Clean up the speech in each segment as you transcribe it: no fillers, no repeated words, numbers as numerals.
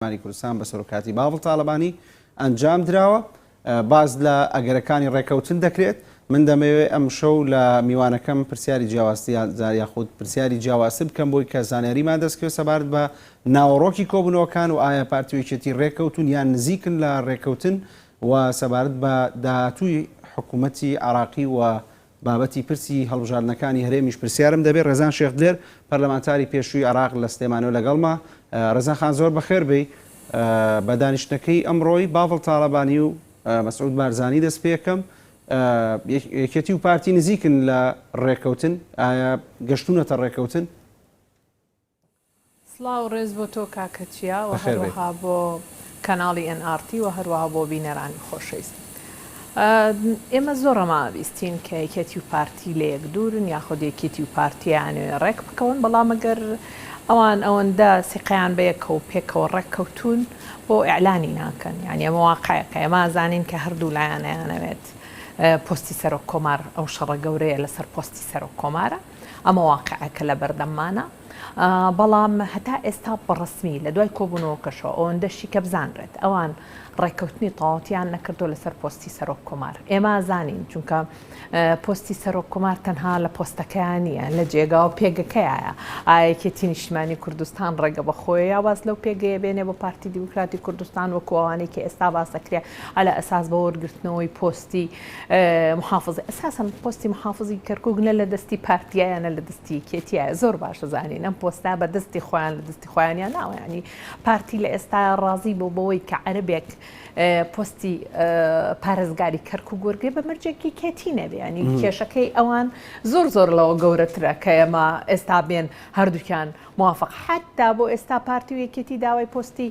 نیشتمانی کوردستان بە سەرۆکاتی باڤڵ تاڵەبانی ئەنجام دراوە. باس لە ئەگەرەکانی ڕێکەوتن دەکرێت. من دەمەوێت ئەمشەو لە میوانەکەم پرسیاری جیاوازتر یاخود پرسیاری جیاوازتر بکەم بۆی کە زانیاریمان دەستکەوێت سەبارەت بە ناوەڕۆکی کۆبوونەوەکان و ئایا پارتی و یەکێتی ڕێکەوتون یان نزیکن لە ڕێکەوتن و سەبارەت بە داهاتووی حکوومەتی عێراقی و بابەتی پرسی هەڵبژاردنەکانی هەرێمیش پرسیارم دەبێت، ڕێزان شێخ دلێر، پەرلەمانتاری پێشووی عێراق لە سلێمانیەوە لەگەڵمە. ڕێزان خان زۆر بەخێر بێی. بە دانیشتنەکەی ئەمڕۆی باڤڵ تاڵەبانی و مەسعود بارزانی دەست پێکەم. یەکێتی و پارتی نزیکن لە ڕێککەوتن، ئایا گەشتوونەتە ڕێککەوتن؟ سڵاو و ڕێز بۆ تۆ کاکە چیا و هەروەها بۆ کەناڵی ئێن ئاڕ تی و هەروەها بۆ بینەرانی خۆشەویست. ئێمە زۆر ئەمە ئەبیستین کە یەکێتی و پارتی لە یەک دوورن یاخود یەکێتی و پارتی ئەیانەوێ ڕێک بکەون بەڵام ئەگەر ئەوان ئەوەندە سیقەیان بە یەکە و پێکەوە ڕێک کەوتوون بۆ ئیعلانی ناکەن یانی ئەمە واقعێکە ئێمە ئەزانین کە هەردوو لایان ئەیانەوێت پۆستی سەرۆک کۆمار ئەو شەڕە گەورەیە لەسەر پۆستی سەرۆک کۆمارە ئەمە واقعێکە لە بەردەممانە. بەڵام هەتا ئێستا بە ڕەسمی لە دوای کۆبوونەوەکەشەوە ئەوەندەشی کە بزانرێت ئەوان ڕێککەوتنی تەواوەتیان نەکردووە لەسەر پۆستی سەرۆک کۆمار. ئێمە زانین چونکە پۆستی سەرۆک کۆمار تەنها لە پۆستەکەیا نییە، لە جێگا و پێگەکەیایە. ئایا یەکێتی نیشتمانی کوردستان ڕێگە بە خۆیە یا واز لەو پێگەیە بێنێ بۆ پارتی دیموکراتی کوردستان وەکو ئەوانەی کە ئێستا باس دەکرێ عەلە ئەساس بۆ وەرگرتنەوەی پۆستی محافزی ئەساسەن پۆستی محافزی کەرکوک نە لە دەستی پارتیایە نە لە دەستی یەکێتیایە زۆر باش ئەزانین ئەم پۆستە بە دەستی خۆیان لە دەستی خۆیانیان ناوە ینی پارتی لە ئێستا ڕازی بۆ بەوەی کە عەربێک پۆستی پارێزگاری کەرکوک وەرگێ بە مەرجێک یەکێتی نەبێ ینی کێشەکەی ئەوان زۆر زۆر لەوە گەورەترە کە ئێمە ئێستا بێن هەردووکیان موافق حتا بۆ ئێستا پارتی و یەکێتی داوای پۆستی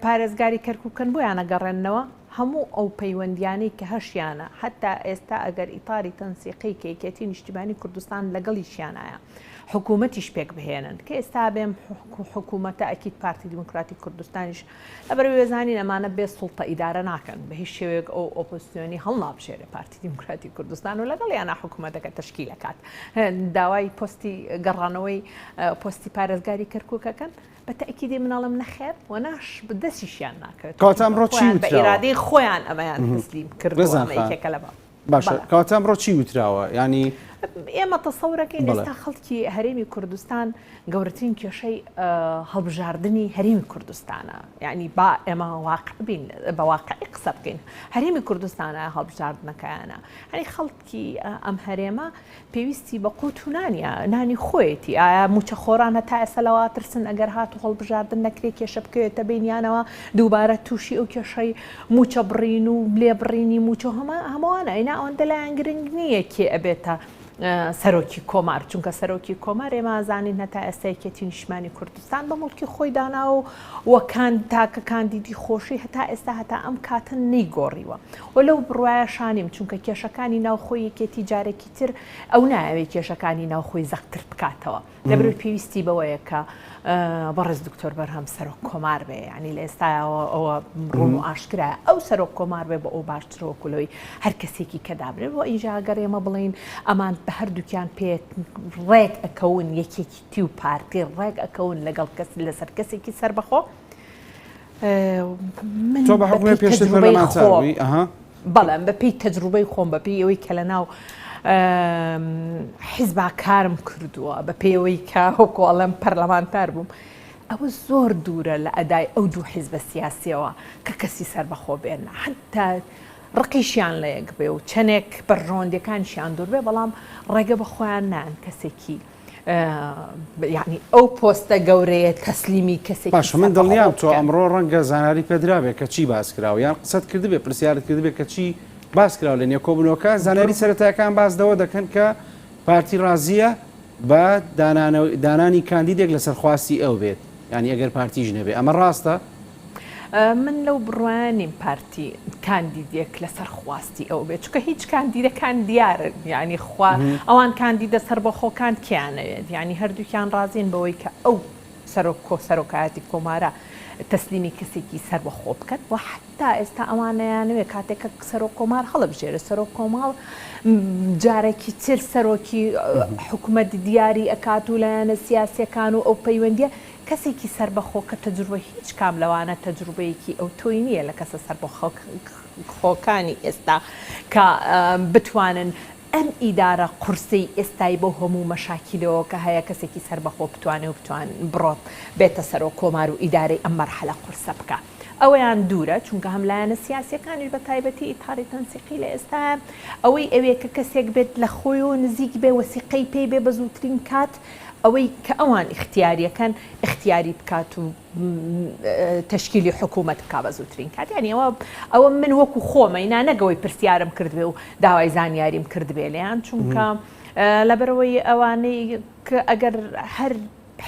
پارێزگاری کەرکوکن بۆیان ئەگەڕێننەوە هەموو ئەو پەیوەندیانەی کە هەشیانە، حەتتا ئێستا ئەگەر ئیتاری تەنسیقی کە یەکێتی نیشتیمانی کوردستان لەگەڵیشیانایە حکوومەتیش پێک بهێنن، کە ئێستا بێم حکوومەتە ئەکید پارتی دیموکراتی کوردستانیش لەبەرئەوەی ئەزانین ئەمانە بێ سوڵتە ئیدارە ناکەن، بە هیچ شێوەیەک ئەو ئۆپۆزسیۆنی هەڵنابژێرێ پارتی دیموکراتی کوردستان و لەگەڵیانا حکوومەتەکە تەشکیل ئەکات داوای پۆستی گەڕانەوەی پۆستی پارێزگاری کەرکووک ئەکەن. بە تەئکیدی من ئەڵێم نەخێر و ناش دەستیشیان ناکەوێت کەواتە ئەمڕۆ چی خۆیان بە وتراوە؟ ئیرادەی خۆیان ئەمەیان تەسلیم کردووە ڕێزان ئەمە خان یەکێکە لە بە باشە بەڵێ. کەواتە ئەمڕۆ چی وتراوە یانی ئێمە تەسەورەکەین بەڵێ. ئێستا خەڵکی هەرێمی کوردستان گەورەترین کێشەی هەڵبژاردنی هەرێمی کوردستانە یعنی با ئێمە واقع بین بە واقعی قسە بکەین هەرێمی کوردستانە هەڵبژاردنەکەیانە هەنی خەڵکی ئەم هەرێمە پێویستی بە قوت و نانیە، نانی خۆیەتی، ئایا موچەخۆران هەتا ئێستا لەوە ئەترسن ئەگەر هاتوو هەڵبژاردن نەکرێ کێشە بکەوێتە بەینیانەوە دووبارە تووشی ئەو کێشەی موچە بڕین و لێبڕینی موچە و هەمووانە ئەینا ئەوەندە لایان گرنگ نییە کێ ئەبێتە سەرۆکی کۆمار چونکە سەرۆکی کۆمار ئێمە ئەزانین هەتا ئێستا یەکێتی نیشتمانی کوردستان بە موڵکی خۆی داناوە و کان تاکە کاندیدی خۆشی هەتا ئێستا هەتا ئەم کاتە نەیگۆڕیوە و لەو بڕوایەشانیم چونکە کێشەکانی ناوخۆی یەکێتی جارێکی تر ئەو نایەوێ کێشەکانی ناوخۆی زەقتر بکاتەوە لەبەرئەوەی پێویستی بەوەیە کە بەڕێز دکتۆر بەرهەم سەرۆک کۆمار بێ یعنی لە ئێستایەوە ئەوە ڕوون و ئاشکرایە ئەو سەرۆک کۆمار بێ بۆ ئەو باشترە وەکو لەوەی هەر کەسێکی کە دابنێت و ئینجا گەر ئێمە بڵێین ئەمان بە هەردووکیان پێ ڕێک ئەکەون یەکێتی و پارتی ڕێک ئەکەون لەگەڵ کەس لەسەر کەسێکی سەربەخۆ من تۆ بە حوکمی بەپێی پێشتر تەجروبەی پەرلەمانتار خۆم بووی ئەها بەڵێ بەپێی تەجروبەی خۆم بەپێی ئەوەی کە لەناو حیزبا کارم کردووە بەپێی ئەوەی کە وەکو ئەڵێم پەرلەمانتار بووم ئەوە زۆر دوورە لە ئەدای ئەو دوو حیزبە سیاسیەوە کە کەسی سەربەخۆ بێن حتا ڕقیشیان لە یەک بێ و چەندێک بەرژەوەندیەکانیشیان دوور بێ بەڵام ڕێگە بە خۆیان نان کەسێکی یانی ئەو پۆستە گەورەیە تەسلیمی کەسێکی باشە من سەربەخۆ دڵنیام تۆ بکەن. ئەمڕۆ ڕەنگە زانیاری پێدرابێ کە چی باس کراوە یان قسەت کردبێ پرسیارت کردبێ کە چی باس کراوە لە نێو کۆبوونەوەکە زانیاری سەرەتایەکان باس لەوە دەکەن کە پارتی ڕازییە بە دانانی کاندیدێک لەسەر خواستی ئەو بێت یانی ئەگەر پارتیش نەبێ ئەمە ڕاستە؟ من لەو بڕوایە نیم پارتی کاندیدێک لەسەر خواستی ئەو بێت چونکە هیچ کاندیدەکان دیارن یعنی خوا ئەوان کاندیدە سەربەخۆکان کێیانەوێت یعنی هەردووکیان ڕازین بەوەی کە ئەو سەرۆک کۆ سەرۆکایەتی کۆمارە تەسلیمی کەسێکی سەربەخۆ بکەن و حتا ئێستا ئەوانەیانەوێ کاتێک کە سەرۆک کۆمار هەڵبژێرە سەرۆک کۆماڵ جارێکی تر سەرۆکی حکومەت دیاری ئەکات و لایەنە سیاسیەکان و ئەو پەیوەندیە. کەسێکی سەربەخۆ کە تەجروبە هیچ کام لەوانە تەجروبەیەکی ئەوتۆی نییە لە کەسە سەربەخۆکانی ئێستا کە بتوانن ئەم ئیدارە قورسەی ئێستای بەو هەموو مەشاکیلەوە کە هەیە کەسێکی سەربەخۆ بتوانێ و بتوان بڕۆت بێتە سەرۆک کۆمار و ئیدارەی ئەم مەرحەلە قورسە بکا ئەوەیان دوورە چونکە هەم لایەنە سیاسیەکانیش بە تایبەتی ئیتاری تەنسیقی لە ئێستایا ئەوەی ئەوێ کە کەسێک بێت لە خۆیەوە نزیک بێ وەسیقەی پێی بێ بە زووترین کات ئەوەی کە ئەوان ئیختیاریەکەن ئیختیاری بکات و تەشکیلی حکوومەت بکا بە زووترین کات یانی ئەوە ئەوە من وەکو خۆمەی نا نەگەوەی پرسیارم کردبێ و داوای زانیاریم کردبێ لێیان چونکە لەبەرەوەی ئەوانەی کە ئەگەر هەر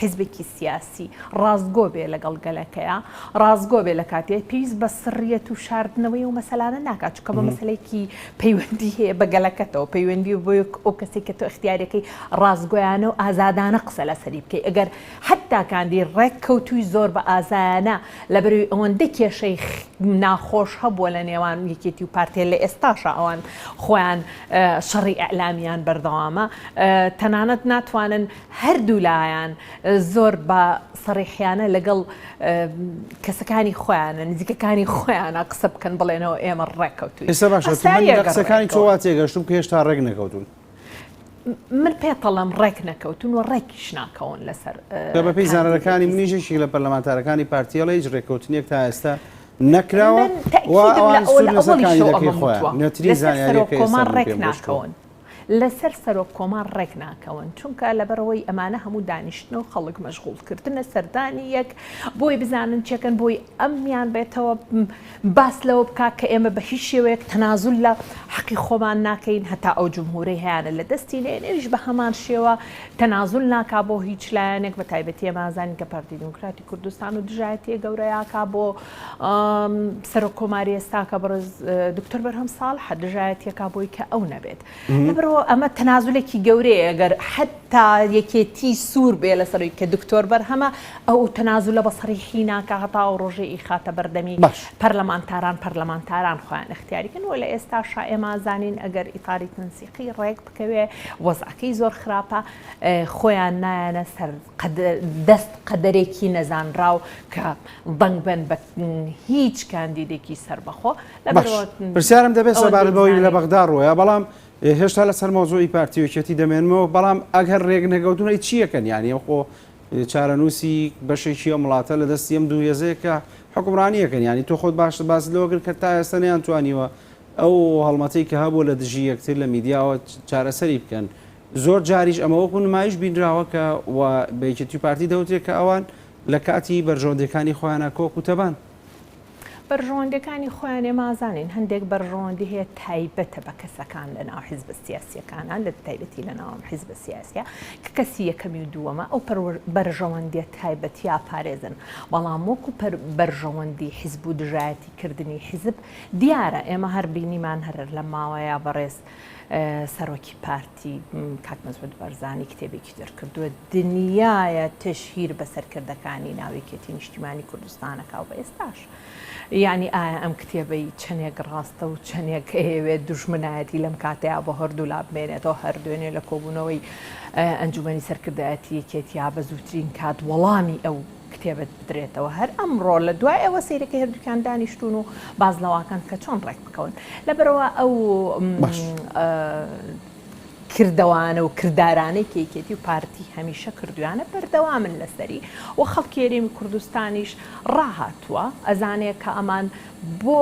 حیزبێکی سیاسی ڕاستگۆ بێ لەگەڵ گەلەکەیا ڕاستگۆ بێ لە کاتێ پێویست بە سڕیەت و شاردنەوەی و مەسەلانە ناکات چونکە بە مەسەلەیەکی پەیوەندی هەیە بە گەلەکەتەوە پەیوەندی بۆ ئەو کەسێک کە تۆ اختیارەکەی ڕاستگۆیانە و ئازادانە قسە لەسەری بکەی ئەگەر حەتتا کاندید ڕێک کەوتووی زۆر بە ئازایانە لەبەرەوەی ئەوەندە کێشەی ناخۆش هەبووە لە نێوان یەکێتی و پارتێ لە ئێستاشا ئەوان خۆیان شەڕی ئیعلامیان بەردەوامە تەنانەت ناتوانن هەردوولایان زۆر بە سەڕیحیانە لەگەڵ کەسەکانی خۆیانە نزیکەکانی خۆیانە قسە بکەن بڵێنەوە ئێمە ڕێککەوتوین ئێستا باشە قسەکانی تۆ وا تێگەشتم کە هێشتا ڕێک نەکەوتون من پێتەڵێم ڕێک نەکەوتون و ڕێکیش ناکەون لەسەر کە بەپێی زانەرەکانی منیش یەکێک لە پەرلەمانتارەکانی پارتی ئەڵێ هیچ ڕێککەوتنێک تا ئێستا نەکراوە من و تەئکیدم ئەوان لە ئەوە سوور لە لەسەر ئەوەڵیشەوە کاندیدەکەی ئەمەم خۆیان وتووە نوێترین لەسەر زانیارییە سەرۆک کە ئێستا کۆمار من ڕێک پێم گەشتووە. ناکەون لەسەر سەرۆک کۆمار ڕێک ناکەون چونکە لەبەرئەوەی ئەمانە هەموو دانیشتنە و خەڵک مەشغوڵ کردنە سەردانی یەک بۆی بزانن چێکەن بۆی ئەمیان بێتەوە باس لەوە بکا کە ئێمە بە هیچ شێوەیەک تەنازول لە حەقی خۆمان ناکەین هەتا ئەو جمهورەی هەیانە لە دەستی نەیەن ئەویش بە هەمان شێوە تەنازول ناکا بۆ هیچ لایەنێک بە تایبەتی ئێمە ئەزانین کە پارتی دیموکراتی کوردستان و دژایەتیە گەورەیاکا بۆ سەرۆک کۆماری ئێستا کە بەڕێز دکتۆر بەرهەم ساڵحە دژایەتیەکا بۆی کە ئەو نەبێت لەبەرئەوە ئەمە تەنازولێکی گەورەیە گەر حەتا یەکێتی سوور بێ لەسەرەوەی کە دکتۆر بەرهەمە ئەو تەنازولە بە سەریحی ناکا هەتا ئەو ڕۆژەی ئیخاتە بەردەمی باش. پەرلەمانتاران پەرلەمانتاران خۆیان ئیختیاری کەن وە لە ئێستاشا ئێمە ئەزانین ئەگەر ئیتاری تەنسیقی ڕێک بکەوێ وەزعەکەی زۆر خراپە خۆیان نایەنە سەر دەست قەدەرێکی نەزانراو کە دەنگ بەن بە هیچ کاندیدێکی سەربەخۆ باش پرسیارم دەبێت سەبارەت بەوەی لە بەغدا ڕۆیە بەڵام هێشتا لەسەر مەوزوعی پارتی و یەکێتی دەمێنمەوە بەڵام ئەگەر ڕێک نەگەوتون ئەی چیەکەن یانی خۆ چارەنووسی بەشێکی ئەم وڵاتە لە دەستی ئەم دوو هێزەیە کە حکومڕانیەکەن یانی تۆ خۆت باش باس لەوە کرد کە تا ئێستا نەیانتوانیوە ئەو هەڵمەتەی کە هەبوو لە دژی یەکتر لە میدیاوە چارەسەری بکەن زۆر جاریش ئەمە وەکو نمایش بینراوە کە و بە یەکێتی و پارتی دەوترێت کە ئەوان لە کاتی بەرژەوەندیەکانی خۆیانە کۆک و تەبان. بەرژەوەندیەکانی خۆیان ئێمە ئازانین هەندێک بەرژەوەندی هەیە تایبەتە بە کەسەکان لە ناو حیزبە سیاسیەکانە لە تایبەتی لە ناو ئەم حیزبە سیاسیە کە کەسی یەکەمی و دووەمە ئەو بەرژەوەندیە تایبەتیا پارێزن بەڵام وەکو بەرژەوەندی حیزب و دژایەتی کردنی حیزب دیارە ئێمە هەر بینیمان هەر لەم ماوەیە بەڕێز سەرۆکی پارتی کاک مەسعود بەرزانی کتێبێکی دەرکردووە دنیایە تەشهیر بە سەرکردەکانی ناو یەکێتی نیشتیمانی کوردستانەکە و بە ئێستاش یعنی ئایا ئەم کتێبەی چەندێک ڕاستە و چەندێک ئەیەوێت دوژمنایەتی لەم کاتەیە بۆ هەردوو لا بمێنێتەوە هەر دوێنێ لە کۆبوونەوەی ئەنجومەنی سەرکردایەتی یەکێتیا بە زووترین کات وەڵامی ئەو کتێبت بدرێتەوە هەر ئەمڕۆ لە دوای ئەوە سەیرەکەی هەردووکیان دانیشتوون و باس لەواکەن کە چۆن ڕێک بکەون لەبەرەوە ئەو کردەوانە و کردارانەی کە یەکێتی و پارتی هەمیشە کردویانە بەردەوامن لەسەری و خەڵکی هەرێمی کوردستانیش ڕاهاتووە ئەزانێ کە ئەمان بۆ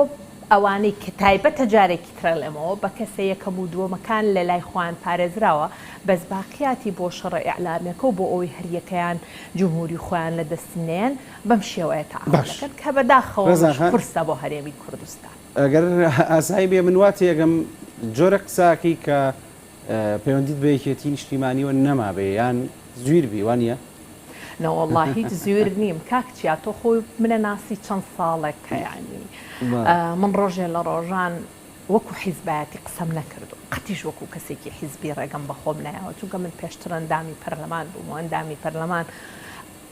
ئەوانەی کە تایبەتە جارێکی ترە لەمەوە بە کەسە یەکەم و دووەمەکان لە لای خۆیان پارێزراوە بەس باقیاتی بۆ شەڕە ئیعلامیەکە و بۆ ئەوەی هەریەکەیان جمهوری خۆیان لە دەست نەیەن بەم شێوەیە تەعامول باش دەکەن کە بەداخەوە ڕێزان ئەمەش خان قورسە بۆ هەرێمی کوردستان. ئەگەر ئاسایی بێ من وا تێگەم جۆرێک قسە ئەکەی کە پەیوەندیت بە یەکێتی نیشتیمانیوە نەمابێ یان زویر بی وا نیە؟ نەوەڵا هیچ زویر نیم کاک چیا تۆ خۆی منە ناسی چەند ساڵێکە یانی من ڕۆژێ لە ڕۆژان وەکو حیزبایەتی قسەم نەکردو قەتیش وەکو کەسێکی حیزبی ڕێگەم بە خۆم نایەوە چونکە من پێشتر ئەندامی پەرلەمان بووم و ئەندامی پەرلەمان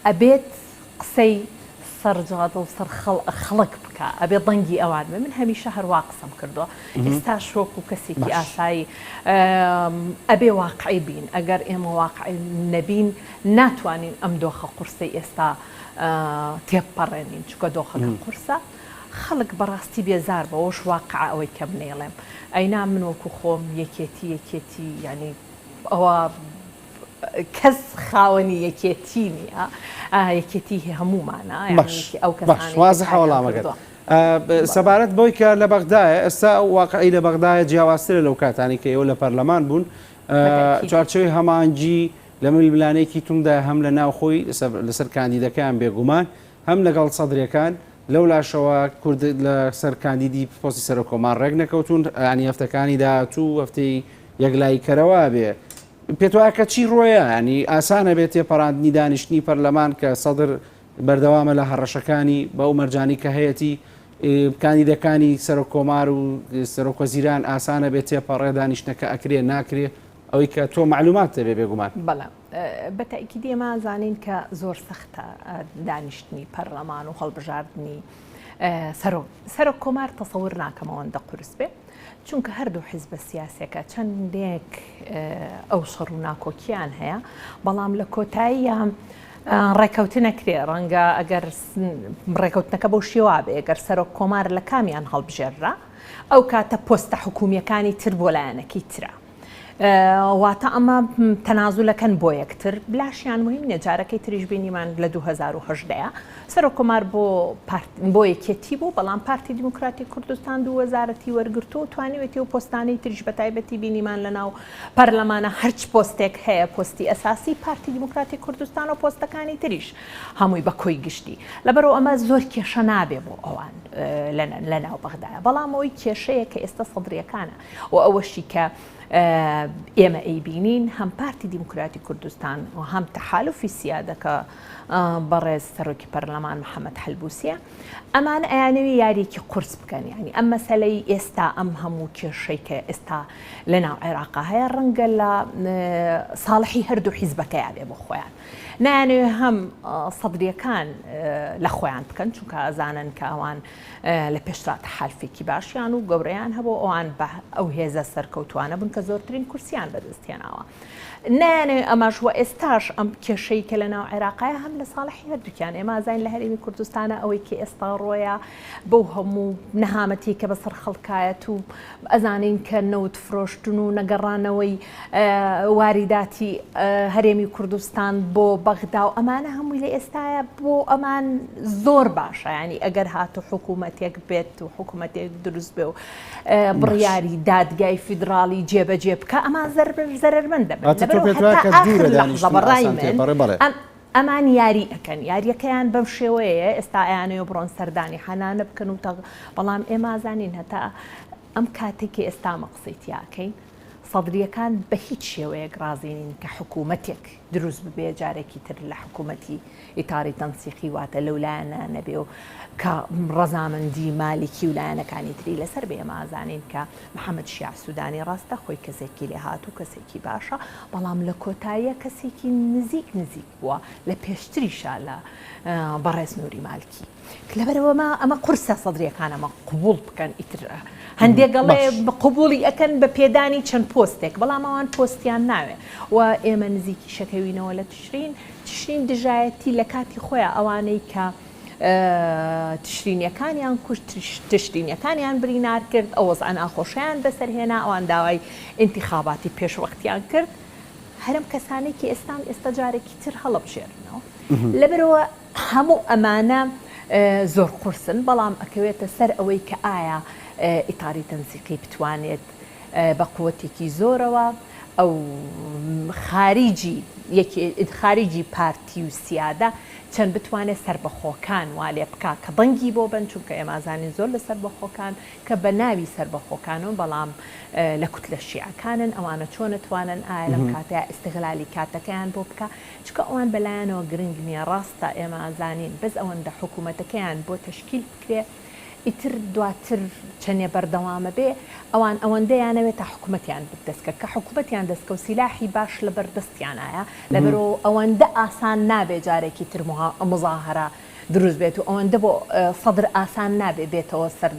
ئەبێت قسەی سەر جادە و سەر خەڵک بکا ئەبێ دەنگی ئەوان بێ من هەمیشە هەر وا قسەم کردووە ئێستاش وەکو کەسێکی ئاسایی ئەبێ واقعی بین ئەگەر ئێمە واقعی نەبین ناتوانین ئەم دۆخە قورسەی ئێستا. تێبپەڕێنین چونکە دۆخەکە قورسە خەڵک بەڕاستی بێزار بووە ئەوەش واقعە ئەوەی کە من ئەیڵێم ئەینا من وەکو خۆم یەکێتی یەکێتی یانی ئەوە کەس خاوەنی یەکێتی نییە یەکێتی هی هەموومانە باش ئەو باش کەسانەی کە وازحە کاریان وەڵامەکەت کردووە. سەبارەت بەوەی کە لە بەغدایە ئێستا ئەو واقعی لە بەغدایە جیاوازترە لەو کاتانەی کە ئێوە لە پەرلەمان بوون بەتەئکید. چوارچێوەی هەماهەنگی لە ململانێیەکی توندایە هەم لە ناوخۆی لەسەر کاندیدەکەیان بێگومان هەم لەگەڵ سەدرەکان لەولاشەوە کورد لەسەر کاندیدی پۆستی سەرۆککۆمار ڕێک نەکەوتوون یانی هەفتەکانی داهاتوو هەفتەی یەکلاییکەرەوە بێ پێت وایە کە چی ڕۆیە ینی ئاسانە بێت تێپەڕاندنی دانیشتنی پەرلەمان کە سەدر بەردەوامە لە هەڕەشەکانی بەو مەرجانی کە هەیەتی کاندیدەکانی سەرۆک کۆمار و سەرۆک وەزیران ئاسانە بێت تێپەڕێ دانیشتنەکە ئەکرێ ناکرێ ئەوەی کە تۆ معلومات دەبێ بێگومان. بەڵێ بە تەئکید ئێمە ئەزانین کە زۆر سەختە دانیشتنی پەرلەمان و هەڵبژاردنی سەرۆک سەرۆک کۆمار تەسەور ناکەم ئەوەندە قورس بێ چونکە هەردوو حیزبە سیاسەکە چەندێک ئەو شەڕ و ناکۆکیان هەیە بەڵام لە کۆتاییە ڕێکەوتنەکرێ ڕەنگە ئەگەر ڕێکەوتنەکە بەو شێوا بێ گەر سەرۆک کۆمار لە کامیان هەڵبژێررا ئەو کاتە پۆستە حکومیەکانی تر بۆ لایەنەکەی ترە. واتە ئەمە تەنازولەکەن بۆ یەکتر لاشیان مهم نیە جارەکەی تریش بینیمان لە 2018 سەرۆک کۆمار بۆ پارت بۆ یەکێتی بوو بەڵام پارتی دیموکراتی کوردستان دوو وەزارەتی وەرگرتو و توانیوێتی و پۆستانەی تریش بە تایبەتی بینیمان لە ناو پەرلەمانە هەرچ پۆستێک هەیە پۆستی ئەساسی پارتی دیموکراتی کوردستان و پۆستەکانی تریش هەمووی بە کۆی گشتی لەبەرئەوە ئەمە زۆر کێشە نابێ بۆ ئەوان لە ناو بەغدایە بەڵام ئەوەی کێشەیە کە ئێستا سەدریەکانە و ئەوەشی کە ئێمە ئەیبینین هەم پارتی دیموکراتی کوردستان و هەم تەحالوفی سیادە کە بەڕێز سەرۆکی پەرلەمان محەممەد حەلبوسیە ئەمان ئەیانەوێ یاریەکی قورس بکەن یعنی ئەم مەسەلەی ئێستا ئەم هەموو کێشەی کە ئێستا لە ناو عێراقا هەیە ڕەنگە لە ساڵحی هەردوو حیزبەکەیا بێ بۆ خۆیان نایانەوێ هەم سەدریەکان لە خۆیان بکەن چونکە ئەزانن کە ئەوان لە پێشترا تەحالفێکی باشیان و گەورەیان هەبوو، ئەوان بە ئەو هێزە سەرکەوتووانە بوون کە زۆرترین کورسیان بەدەست هێناوە. نایانەوێ ئەمەش و ئێستاش ئەم کێشەی کە لە ناو عێراقایە هەم لە ساڵحی هەردووکیان ئێمە ئازانین لە هەرێمی کوردستانە ئەوەی کە ئێستا ڕۆیە بەو هەموو نەهامەتی کە بەسەر خەڵکایەت و ئەزانین کە نەوت فرۆشتن و نەگەڕانەوەی واریداتی هەرێمی کوردستان بۆ بەغدا و ئەمانە هەمووی لە ئێستایا بۆ ئەمان زۆر باشە ینی ئەگەر هاتو حکوومەتێک بێت و حکوومەتێک دروست بێ و بڕیاری دادگای فیدراڵی جێبەجێ بکە ئەمان زەرەرمەند دەبن بەڕای من ئەمان یاری ئەکەن یاریەکەیان بەم شێوەیە ئێستا ئەیانەوێ بڕۆن سەردانی حەنانە بکەن و بەڵام ئێمە ئازانین هەتا ئەم کاتێک کە ئێستا ئەمە قسەی تیا ئەکەین سەدرییەکان بە هیچ شێوەیەک ڕازی نین کە حکوومەتێک دروست ببێ جارێکی تر لە حکوومەتی ئیتاری تەنسیقی واتە لەو لایەنە نەبێ و کە ڕەزامەندی مالیکی و لایەنەکانی تری لەسەر بێ ئێمە ئازانین کە محەممەد شیاع سوودانی ڕاستە خۆی کەسێکی لێهاتوو کەسێکی باشە بەڵام لە کۆتاییە کەسێکی نزیک نزیک بووە لە پێشتریشا لە بەڕێز نووری مالکی. لەبەرئەوە ئەمە ئەمە قورسە سەدریەکان ئەمە قبوڵ بکەن ئیتر هەندێک گەڵێ قبوڵی ئەکەن بە پێدانی چەند پۆستێک بەڵام ئەوان پۆستیان ناوێ و ئێمە نزیکی شەکەوینەوە لە تشرین تشرین دژایەتی لە کاتی خۆیان ئەوانەی کە تشرینیەکانیان کوشت تشرینیەکانیان برینار کرد ئەو وەزعە ناخۆشیان بەسەرهێنا ئەوان داوای ئینتیخاباتی پێشوەختیان کرد هەرم کەسانێکی ئێستان ئێستا جارێکی تر هەڵبژێرنەوە لەبەرەوە هەموو ئەمانە زۆر قورسن، بەڵام ئەکەوێتە سەر ئەوەی کە ئایا ئیتاری تەنسیقی بتوانێت بە قوەتێکی زۆرەوە ئەو خاریجی خاریجی پارتی و سیادە چەند بتوانێت سەربەخۆکان وا لێ بکا کە دەنگی بۆ بەن، چونکە ئێمە ئەزانین زۆر لە سەربەخۆکان کە بە ناوی سەربەخۆکانن بەڵام لە کوتلە شیعەکانن، ئەوانە چۆن ئەتوانن ئایا لەم کاتەیا ئیستغلالی کاتەکەیان بۆ بکا؟ چونکە ئەوان بەلایانەوە گرنگ نیە ڕاستە ئێمە ئەزانین بەس ئەوەندە حکومەتەکەیان بۆ تەشکیل بکرێ ئیتر دواتر چەنێ بەردەوامە بێ ئەوان ئەوەندەیانەوێ تا حکومەتیان دەستکە کە حکومەتیان دەستکەو سیلاحی باش لەبەر دەستیانایە لەبەرئەوە ئەوەندە ئاسان نابێ جارێکی تر مزاهەرە دروست بێت و ئەوەندە بۆ سەدر ئاسان نابێ بێتەوە سەر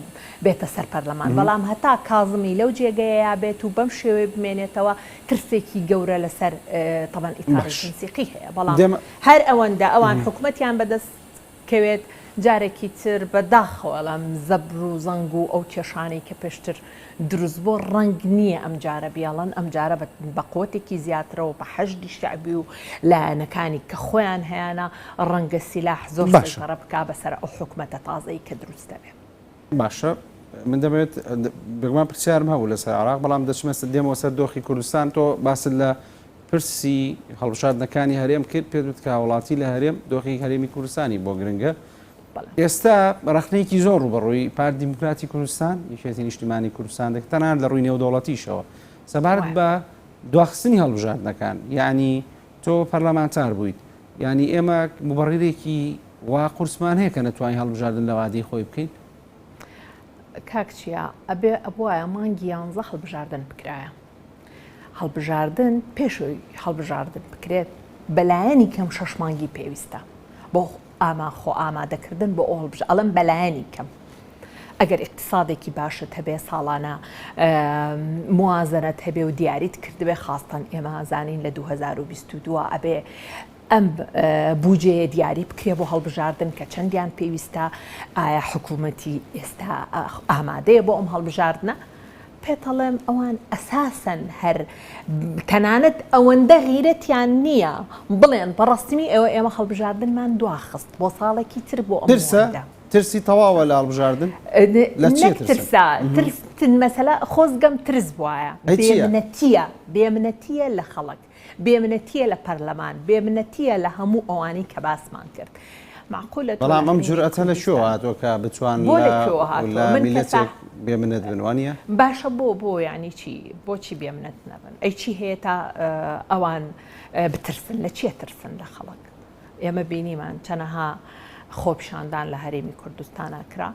بێتە سەر پەرلەمان بەڵام هەتا کازمی لەو جێگەیەیا بێت و بەم شێوەیە بمێنێتەوە ترسێکی گەورە لەسەر تەبەن ئیتاری باش تەنسیقی هەیە بەڵام دێمە هەر ئەوەندە ئەوان حکومەتیان بەدەست. کەوێت جارێکی تر بە داخەوە ئەڵێم زەبر و زەنگ و ئەو کێشانەی کە پێشتر دروست بۆ ڕەنگ نییە ئەم جارە بیاڵن ئەم جارە بە قوتێکی زیاترەوە بە حەشدی شەعبی و لایەنەکانی کە خۆیان هەیانە ڕەنگە سیلاح زۆر سەیتەڕە بکا بەسەر ئەو حکومەتە تازەی کە دروست دەبێ. باشە من دەمەوێت بێگومان پرسیارم هەبوو لەسەر عێراق بەڵام دەچمە دێمەوە سەر دۆخی کوردستان تۆ باست لە پرسی هەڵبژاردنەکانی هەرێم کرد پێت وت کە هاوڵاتی لە هەرێم دۆخی هەرێمی کوردستانی بۆ گرنگە ئێستا ڕەخنەیەکی زۆر ڕووبەڕووی پارت دیموکراتی کوردستان یەکێتی نیشتیمانی کوردستان دەکرێت تەنانەت لە ڕووی نێودەوڵەتیشەوە سەبارەت بە دواخستنی هەڵبژاردنەکان یعنی تۆ پەرلەمانتار بوویت یعنی ئێمە مبڕیرێکی وا قورسمان هەیە کە نەتوانین هەڵبژاردن لە وادەی خۆی بکەین؟ کاک چیا ئەبێ ئەبوایە مانگی یانزە هەڵبژاردن بکرایە هەڵبژاردن پێشەوەی هەڵبژاردن بکرێت بەلایەنی کەم شەش مانگی پێویستە بۆ ئاما خۆ ئامادەکردن بۆ ئەو هەڵبژ ئەڵێم بەلایەنی کەم ئەگەر ئیقتسادێکی باشت هەبێ ساڵانە موازنەت هەبێ و دیاریت کردبێ خاستەن ئێمە زانین لە 2022 ئەبێ ئەم بوجەیە دیاری بکرێ بۆ هەڵبژاردن کە چەندیان پێویستە، ئایا حکوومەتی ئێستا ئامادەیە بۆ ئەم هەڵبژاردنە؟ پێتەڵێم ئەوان ئەساسەن هەر تەنانەت ئەوەندە غیرەتیان نییە بڵێن بە ڕەسمی ئێوە ئێمە هەڵبژاردنمان دواخست بۆ ساڵێکی تر بۆ ئەم ترسە ترسی تەواوە لە هەڵبژاردن لە چیە ترسا ترس مەسەلە خۆزگەم ترس بوایە بێمنەتیە بێمنەتیە لە خەڵک بێمنەتییە لە پەرلەمان، بێمنەتییە لە هەموو ئەوانەی کە باسمان کرد. مەعقولە تۆ لە بەڵام ئەم هەرێمی جورئەتە لە کوێوە کوردستان هاتووە کە بتوان بۆ لە لە کوێوە هاتووە؟ لە من کە میللەتێک ساح بێمنەت بن وانییە؟ باشە بۆ بۆ یانی چی؟ بۆچی بێمنەت نەبن؟ ئەی چی هەیە تا ئەوان بترسن؟ لە چی ئەترسن لە خەڵک؟ ئێمە بینیمان چەنەها خۆپیشاندان لە هەرێمی کوردستانا کرا.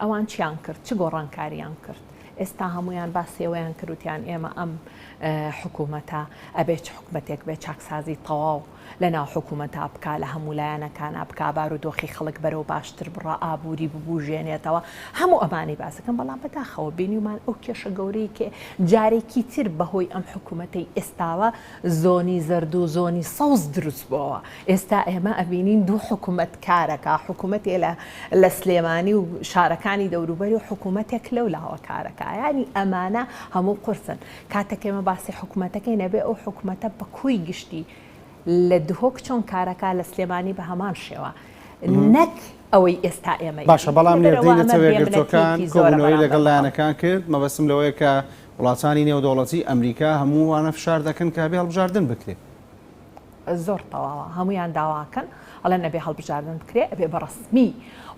ئەوان چیان کرد؟ چ گۆڕانکاریان کرد؟ ئێستا هەموویان باسی ئەوەیان کرد وتیان ئێمە ئەم حکوومەتە ئەبێ چ حکومەتێک بێ چاکسازی تەواو لە ناو حکوومەتا بکا لە هەموو لایەنەکانا بکا بارودۆخی خەڵک بەرەو باشتر بڕا ئابووری ببوژێنێتەوە هەموو ئەمانەی باسەکەم بەڵام بەداخەوە بینیومان ئەو کێشە گەورەی کە جارێکی تر بەهۆی ئەم حکوومەتەی ئێستاوە زۆنی زەرد و زۆنی سەوز دروست بۆوە ئێستا ئێمە ئەبینین دوو حکومەت کارەکا حکومەتێ لە لە سلێمانی و شارەکانی دەوروبەری و حکومەتێک لەو لاوە کارەکا یانی ئەمانە هەموو قورسن کاتێک ئێمە باسی حکومەتەکەین ئەبێ ئەو حکومەتە بە کۆی گشتی لە دهۆک چۆن کارەکا لە سلێمانی بە هەمان شێوە نەک ئەوەی ئێستا ئێمە باشە ئەیبینین بەڵام لەبەرئەوە نێردەی ئەمە نەتەوە یەکگرتووەکان بێمنەتیەکی زۆرە کۆبوونەوەی بەرامبەر لەگەڵ بە خەڵک. لایەنەکان کرد مەبەستم لەوەیە کە وڵاتانی نێودەوڵەتی ئەمریکا هەموو وانە فشار دەکەن کە ئەبێ هەڵبژاردن بکرێ. زۆر تەواوە هەموویان داواکەن ئەڵێن ئەبێ هەڵبژاردن بکرێ ئەبێ بە ڕەسمی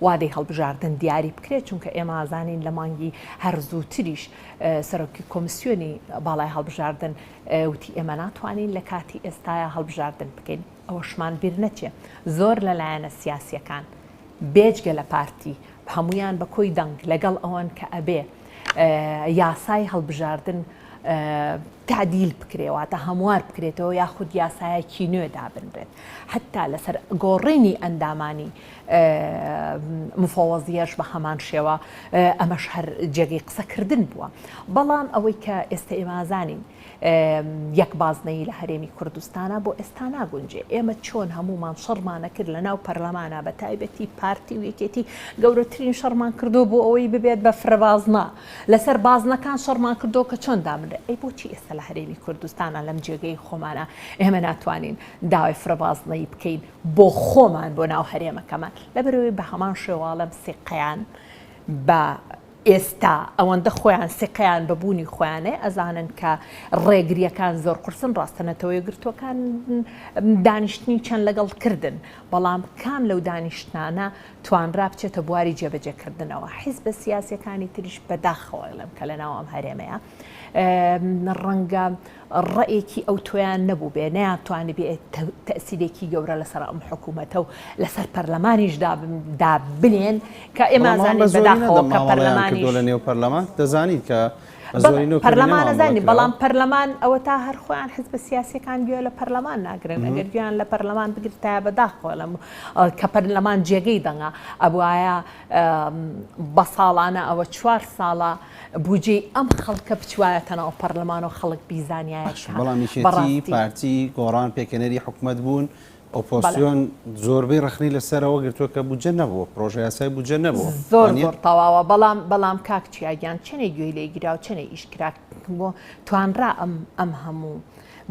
وادەی هەڵبژاردن دیاری بکرێت چونکە ئێمە ئازانین لە مانگی هەر زووتریش سەرۆکی کۆمسیۆنی باڵای هەڵبژاردن وتی ئێمە ناتوانین لە کاتی ئێستایا هەڵبژاردن بکەین ئەوەشمان بیر نەچێ زۆر لە لایەنە سیاسیەکان بێجگە لە پارتی هەموویان بە کۆی دەنگ لەگەڵ ئەوەن کە ئەبێ یاسای هەڵبژاردن تعدیل بکرێ واتە هەموار بکرێتەوە یاخود یاسایەکی نوێ دابنرێت حتا لەسەر گۆڕینی ئەندامانی مفەوەزیەش بە هەمان شێوە ئەمەش هەر جێگەی قسەکردن بووە بەڵام ئەوەی کە ئێستا ئێمازانین یەک بازنەیی لە هەرێمی کوردستانا بۆ ئێستا ناگونجێ. ئێمە چۆن هەموومان شەڕمان ئەکرد لە ناو پەرلەمانا بە تایبەتی پارتی و یەکێتی گەورەترین شەڕمان کردووە بۆ ئەوەی ببێت بە فرەبازنە لەسەر بازنەکان شەڕمان کردووە کە چۆن دابنرێ ئەی بۆچی ئێستا لە هەرێمی کوردستانا لەم جێگەی خۆمانا ئێمە ناتوانین داوای فرەبازنەیی بکەین بۆ خۆمان بۆ ناو هەرێمەکەمان لەبەرئەوەی بە هەمان شێواڵەم سیقەیان بە ئێستا ئەوەندە خۆیان سیقەیان بە بوونی خۆیان هەیە ئەزانن کە ڕێگریەکان زۆر قورسن ڕاستە نەتەوە یەکگرتووەکان دانیشتنی چەند لەگەڵ کردن بەڵام کام لەو دانیشتنانە توانرا بچێتە بواری جێبەجێکردنەوە حیزبە سیاسیەکانی تریش بەداخەوە ئەڵێم کە لەناو ئەم هەرێمەیە ڕەنگە ڕەئێکی ئەوتۆیان نەبووبێ، نەیانتوانیبێ تەئسیرێکی گەورە لەسەر ئەم حکوومەتە و لەسەر پەرلەمانیش دابنێن کە ئێمە بەڵام ئەوان ئەزانین بە زۆری بەداخەوە نەدەم کە مامەڵەیان پەرلەمانیش کردووە لە نێو پەرلەمان، دەزانیت کە بە بەڵێ زۆری نەو کەمینە پەرلەمان مامەڵە ئەزانین کراوە. بەڵام پەرلەمان ئەوەتا هەر خۆیان حزبە سیاسییەکان گوێ لە پەرلەمان ناگرن، ئەگەر گوێیان لە پەرلەمان بگرتایە بەداخەوە لەم کە پەرلەمان جێگەی دەنگە ئەبوایە بە ساڵانە ئەوە چوار ساڵە بوجەی ئەم خەڵکە بچوایەتە ناو پەرلەمان و خەڵک بیزانیایە باشە کە بەڵام یەکێتی، بەڕاستی. پارتی، گۆڕان پێکهێنەری حکومەت بوون. ئۆپۆزسیۆن زۆربەی ڕەخنەی لەسەرەوە گرتووە کە بودجە نەبووە، پرۆژە یاسای بودجە نەبووە. زۆر زۆر تەواوە، بەڵام بەڵام کاک چیا گیان چەنێ گوێی لێ گیرا و چەنێ ئیش کرا بۆ توانرا ئەم ئەم هەموو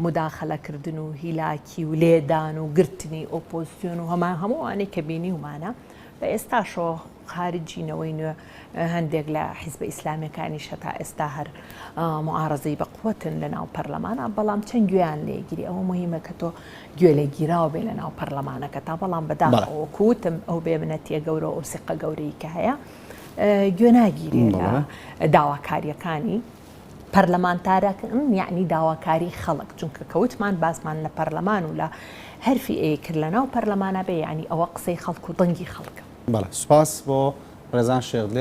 موداخەلە کردن و هیلاکی و لێدان و گرتنی ئۆپۆزسیۆن و هەمان هەموو ئەوانەی کە بینیومانە بە ئێستاشەوە خارجی نەوەی نوێ هەندێک لە حیزبە ئیسلامیەکانیش هەتا ئێستا هەر معارەزەی بە قوتن لە ناو پەرلەمانە بەڵام چەند گوێیان لێگیری ئەوە مهمە کە تۆ گوێ لێ گیراو بێ لە ناو پەرلەمانەکە تا بەڵام بەداخەوە وەکوتم ئەو بێ منەتیە گەورە ئەو سیقە گەورەی کە هەیە گوێ ناگیرێ لە داواکاریەکانی پەرلەمانتارەکان یعنی داواکاری خەڵک چونکە کەوتمان باسمان لە پەرلەمان و لە هەرفی ئەی کرد لە ناو پەرلەمانە بێ یعنی ئەوە قسەی خەڵک و دەنگی خەڵکە. بەڵێ سوپاس بۆ ڕێزان شێخ دلێر.